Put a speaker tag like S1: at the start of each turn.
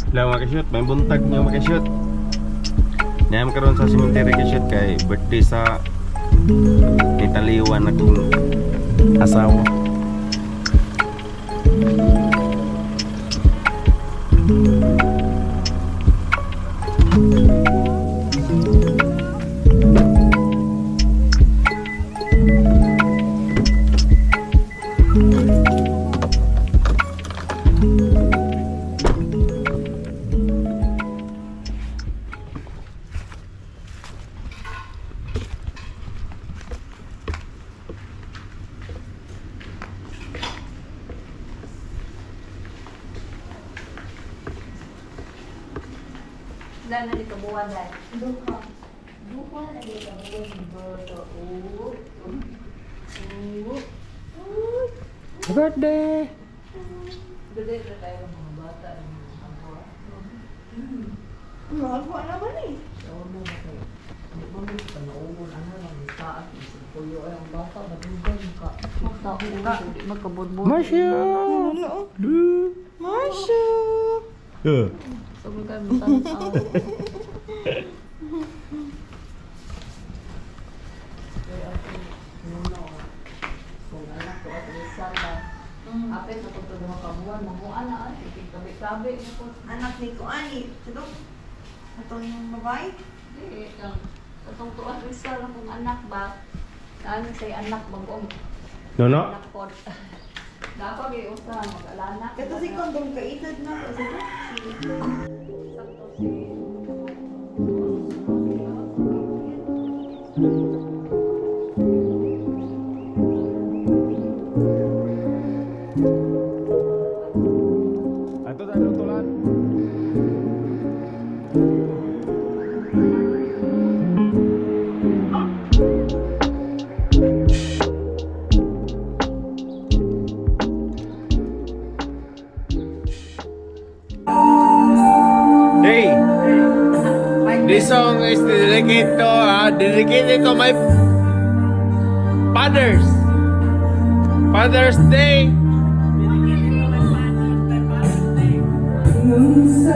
S1: Hello, mga ka-shoot, may buntag niyo, mga ka-shoot. Nayam karon sa cemetery, ka-shoot, kay birthday sa nitaliwan akong asawa.
S2: Wala na dito buwan dahil. Duha. Duha na dito buwan. Boto. Oo. Oo.
S1: Birthday!
S2: Dali na tayo ng mga bata. Ng mga
S3: Magawa naman eh.
S2: Ewan mo ba kayo? Di ba may panaugon ano lang taas isip puyo ay ang bata madugay maka maka di magkabudbud.
S1: Masya!
S3: Ano? Marsha!
S2: Sabi kayo matanaw. Kung anak ko at Rizal ba? Apit na kung mga kabuan, mamuan na ay, tabi-tabi na po.
S3: Anak ni Kuani. Ito? Ito yung babae?
S2: Di, kang katong tuan Rizal akong anak ba? Ano say anak bagong
S1: No, no?
S2: anak po. Dapat gyud usa mag-alana.
S3: Ito si Kondong kaedad na. Ito si
S2: Sakto si
S1: Ato tayo tulan. Hey! This song is dedicated to my fathers. Father's Day.
S4: Nung sa